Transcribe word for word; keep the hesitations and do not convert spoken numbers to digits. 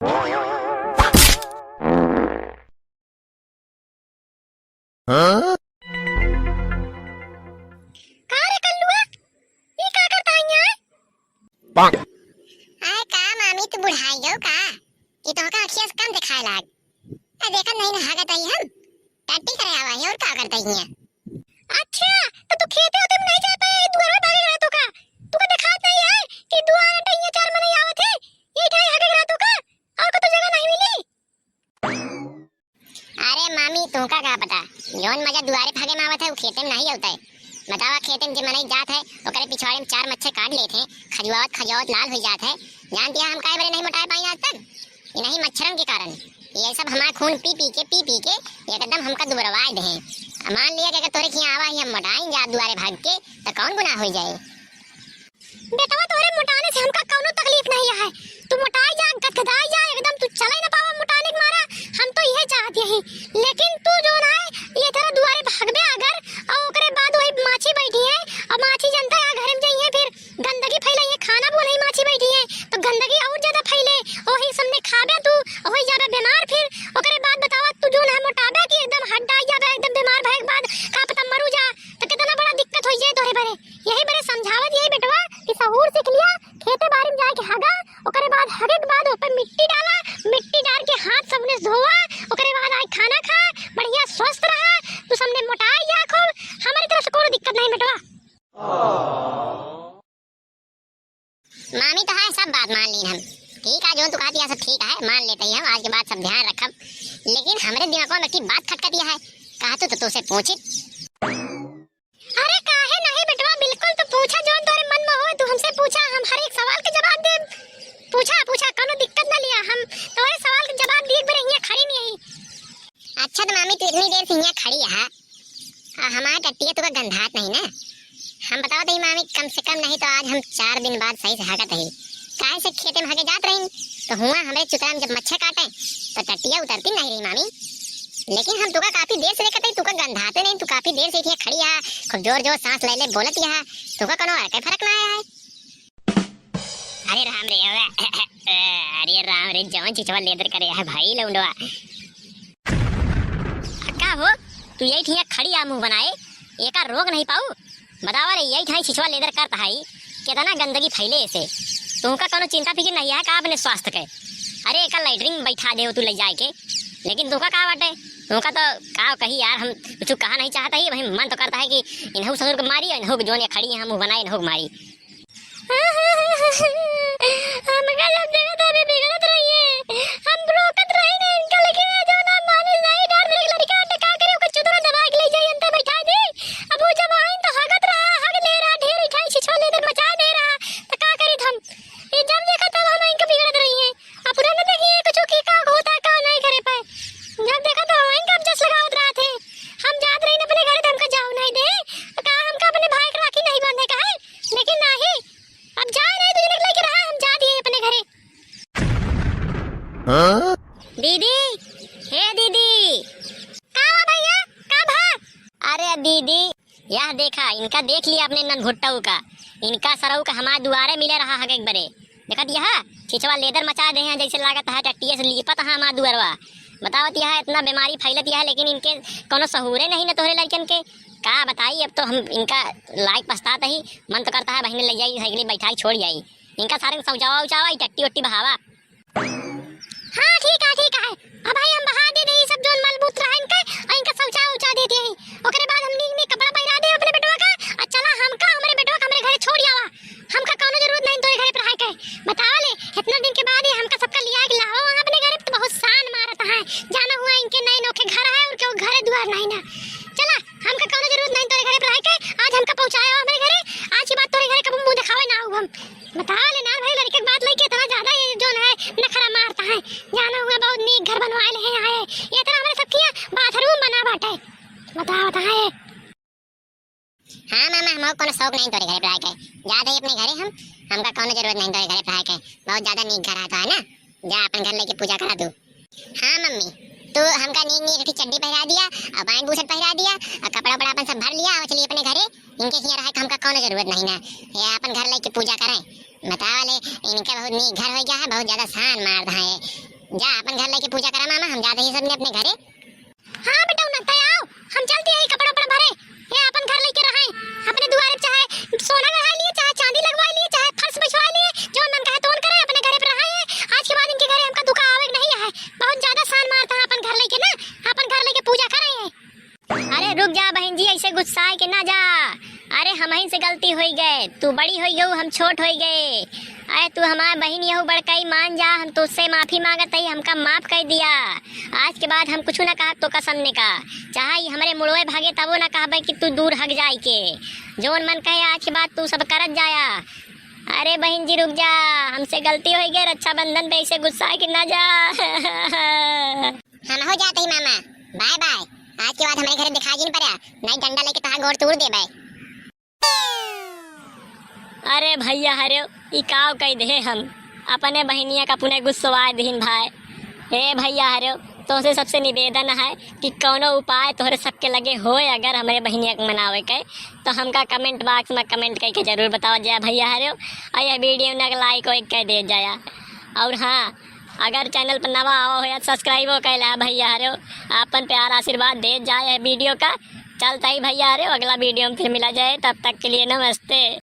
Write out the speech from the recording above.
हाँ? का रे कल्लुआ, ई का करत है यहाँ? पाक। अरे का मामी, तू बुढ़ाई गयो का? ई तोहका अखिया से कम देखाए लाग। आ देखत नहीं ना हगत आई हम। टट्टी करे आवा है और का करत आई हियाँ? अच्छा, तो तू खेते होते में नहीं जा पाए, दुआर में भागे रहतो का? तू का देखात नहीं है कि दुआर टैया चार मनई आवत है, यही ठाई हगे रहतो का? और को तो जगह नहीं मिली? अरे मामी, तुमका का पता, जौन मजा दुआरे भागे में आवत है, वो खेते में नहीं आवत है। बतावा, खेते में जे मनई जात है, ओकरे पिछवाड़े में चार मच्छर काट लेत हैं, खजुआवत खजुआवत लाल हो जात है। जानती है हम काहे बरे नहीं मोटाए पाई आज तक? इन्हीं मच्छरन के कारण। ये सब हमारा खून पी पी के, पी पी के एकदम हमका दुबरवाए दे हैं। मान लिया कि अगर तोरे खियाँ आवा ही हम मोटाइन जा दुआरे भाग के, तो कौन गुनाह हो जाए? बेटवा, तोरे मोटाने से हमका कौनो तकलीफ नहीं है। तू मोटाई जा, गदगदाई जा, एकदम तू चले न पावा मोटाने के मारा। हम तो इहे चाहत यही, लेकिन तू जो ना है, ये तेरा दुआरे भागबे अगर, और ओकरे बाद वही माछी बैठी है, और माछी जनता यहाँ घर में जाई है, फिर गंदगी फैलाई है, खाना भी नहीं माछी बैठी है, तो गंदगी और ज्यादा फैले, वही सामने खाबे तू, वही जाबे बीमार, फिर ओकरे बाद बतावा तू जो ना मोटाबे कि एकदम हड्डा जाबे, एकदम बीमार भए के बाद का पता मरू जा, तो कितना बड़ा दिक्कत हो जाए तोरे बरे। यही बरे समझावत यही बेटवा कि सहूर सीख लिया, खेते बारी में जाए के हगा, ओकरे बाद हगे के बाद ओपे मिट्टी डाला, मिट्टी डाल के हाथ सबने से धोवा, ओकरे बाद आए खाना खा, बढ़िया स्वस्थ रहा, तू सबने मोटाई जा खूब, हमारी तरफ से कोनो दिक्कत नहीं बेटवा। मामी तो है, सब बात मान लीन हम। ठीक है, जो तू कहती है सब ठीक है, मान लेते ही हम, आज के बाद सब ध्यान रखब। लेकिन हमरे दिमाग में एक बात खटकती है, कहा तू तो तुझसे पूछी। अरे काहे नहीं बेटवा, बिल्कुल तू पूछा, जौन तोरे मन में होए तू हमसे पूछा, हम हर एक सवाल के जवाब देब। पूछा, पूछा, कौनो दिक्कत ना लिया, हम तोरे सवाल के जवाब दिए बरे हियाँ खड़ी नहीं। अच्छा तो मामी, तू इतनी देर से हियाँ खड़ी है, आ हमार टट्टिया तुका गंधात नहीं ना? हम बतावत ही मामी, कम से कम नहीं तो आज हम चार दिन बाद सही से हगत ही। काहे से खेते में हगे जात रही, तो हुआ हमरे चुतरा में जब मच्छर काटे, तो टट्टिया उतरती नहीं रही मामी। लेकिन हम तुका काफी देर से देखत हई, तुका गंधाते नहीं, तू काफी देर से इठिया खड़ी हा, खूब जोर जोर सांस ले ले बोलत हा, तुका कोनो अरके फरक ना आया है। अरे राम रे, अरे राम रे, जवन चिचवा लेदर करे है भाई लौंडवा। का हो, तू यही ठिया खड़ी आ मुंह बनाए, एका रोक नहीं पाऊ? बतावा रे, यही ठाई छिछवा लेदर करत हई, केतना गंदगी फैले एसे। तुमका कौनो चिंता फिकिर नहीं है का अपने स्वास्थ्य के? अरे, एका लैट्रिन में बैठा दे तू ले जाए के, लेकिन तुमका का बाटे? तुमका तो का कही यार, हम कुछ कहा नहीं चाहता ही, वही मन तो करता है कि इन्हों ससुर को मारी, इन्हों को जोन ये खड़ी है, हम मुंह बनाए, इन्हों को मारी। हमका सब जगह तो अभी बिगड़त रही है। हम रोकत रही ना इनका, लेकिन ये जो ना माने नहीं, डर मेरे लड़का है, तो का करे, ओकर चुतरा दबा के ले जाई, अंदर बैठा दे। अब वो जब आइन तो हगत रहा, हग ले रहा, ढेर उठाई, छिछवा लेदर मचा दे रहा, तो का करी हम? ये जब देखा तब हम इनका बिगड़त रही है। अब पूरा न देखिए कुछ की का होता है, का नहीं करे पाए। जब देखा तो हम इनका जस लगावत रहा थे। हम जात रही ना अपने घरे, तो हमका जाओ नहीं दे। का हमका अपने भाई के राखी नहीं बांधे का है? लेकिन नहीं, अब जाए नहीं, तुझे निकले के रहा, हम जा दिए अपने घरे। हाँ? दीदी, हे दीदी। का हुआ भैया, का भा? अरे दीदी, यह देखा, इनका देख लिया अपने नन भुट्टऊ का, इनका सरऊ का हमार दुआरे मिले रहा हग एक बरे। देखत यह छिछवा लेदर मचा दे हैं, जैसे लागत है टट्टिए से लीपत है हमार दुआरवा। बतावत यह इतना बीमारी फैलत यह, लेकिन इनके कोनो सहूरे नहीं न तोहरे लड़कन के। का बताई, अब तो हम इनका लायक पछतात ही। मन तो करता है बहिने ले जाई, साइकिल बैठा के छोड़ जाई। इनका सारे समझावा उचावा, ई टट्टी उट्टी बहावा। हाँ, ठीक है, ठीक है। अब भाई हम बहा दे दे, ई सब जोन मलमूत्र है इनके, और इनका शौचा उचा दे दे। ओकरे बाद हम नीक नीक कपड़ा पहिरा दे अपने बेटवा का, और चला हमका, हमरे बेटवा का हमरे घरे छोड़ आवा। हमका कौनो जरूरत नहीं तोरे घरे पर रहे के। बतावा ले, इतना दिन के बाद ये हमका सबका लिया के लावा वहाँ अपने घरे, तो बहुत शान मारत है। जाना हुआ इनके नए नोखे घर है और क्यों घरे दुआर नहीं ना। चला, हमका कौनो जरूरत नहीं तोरे घरे पर रहे के, आज हमका पहुँचाया हमरे घरे, आज के बाद तोरे घरे कबो मुँह दिखावे ना आऊ हम। बतावा ले ना भाई, लड़के के बात लेके इतना ज्यादा ये जोन है नखरा मारता है। जाना हुआ बहुत नीक घर बनवाए ले हैं आए, ये तरह हमरे सबके यहाँ बाथरूम बना बाटे। बतावा बताए। हाँ मामा, हमको कोनो शौक नहीं तोरे घरे पर आए के। जा दे अपने घरे हम, हमका कोनो जरूरत नहीं तोरे घरे पर आए के। बहुत ज्यादा नीक घर आता है ना, जा अपन घर लेके पूजा करा तू। हाँ मम्मी, तू हमका नीक नीक एक ठे चड्डी पहिरा दिया और पैंट बुशर्ट पहिरा दिया और कपड़ा उपड़ा अपन सब भर लिया और चलिए अपने घरे। इनके हियाँ रहे के हमका कोनो जरूरत नहीं ना, ये अपन घर लेके पूजा करें। बतावा ले, इनके बहुत नीक घर हो गया है, बहुत ज्यादा शान मारत है। जा अपन घर लइके पूजा करा मामा, हम जात ही सबने अपने घरे। हाँ बेटौना, तै आओ, हम चलती है कपड़ा उपड़ा भरे, ये अपन घर लइके रहे, अपने दुआरे चाहे सोना गढ़ाई लिए, चाहे चांदी लगवाई लिए, चाहे फर्श बिछवाई लिए, जो मन कहे तोन करे, अपने घरे पे रहे। आज के बाद इनके घरे हमका दुखा आवे के नहीं है, बहुत ज्यादा सान मारता है अपन घर लइके ना, अपन घर लइके पूजा करे है। अरे रुक जा बहिन जी, ऐसे गुस्साए के ना जा। अरे हमहिन से गलती होई गए, तू बड़ी होई गऊ, हम छोट होई गए। अरे तू हमार बहिन यहू बड़कई, मान जा, हम तुझसे माफी मांगत हई, हमका माफ कर दिया। आज के बाद हम कुछ ना कहब तो कसम ने का, चाहे ई हमरे मुड़वे भागे तबो ना कहबे कि तू दूर हग जाए के। जौन मन कहे आज के बाद तू सब करत जाया। अरे बहिन जी रुक जा, हमसे गलती होई गए, रक्षाबंधन पे ऐसे गुस्साए के ना जा। हम हो जात ही मामा, बाय बाय। आज के बाद हमरे घरे दिखाई जिन पड़ा, नहीं डंडा लेके तहार गोड़ तोड़ देबे। अरे भैया हरे, ई काव कह दे हम, अपने बहिनिया का पुने गुस्सवाए दिहिन भाई। हे भैया हरे, तोहसे सबसे निवेदन है कि कौनो उपाय तोहरे सबके लगे होए अगर हमरे बहिनिया के मनावे के, तो हमका comment box में comment करके जरूर बतावा जाए भैया हरे। और यह video न like वाइक कर दे जाया। और हाँ, अगर channel पर नवा आवा हो या subscribe हो कैला भैया हरे, अपन प्यार आशीर्वाद दे जाए video का। चलता ही भैया हरे, अगला video में फिर मिला जाए, तब तक के लिए नमस्ते।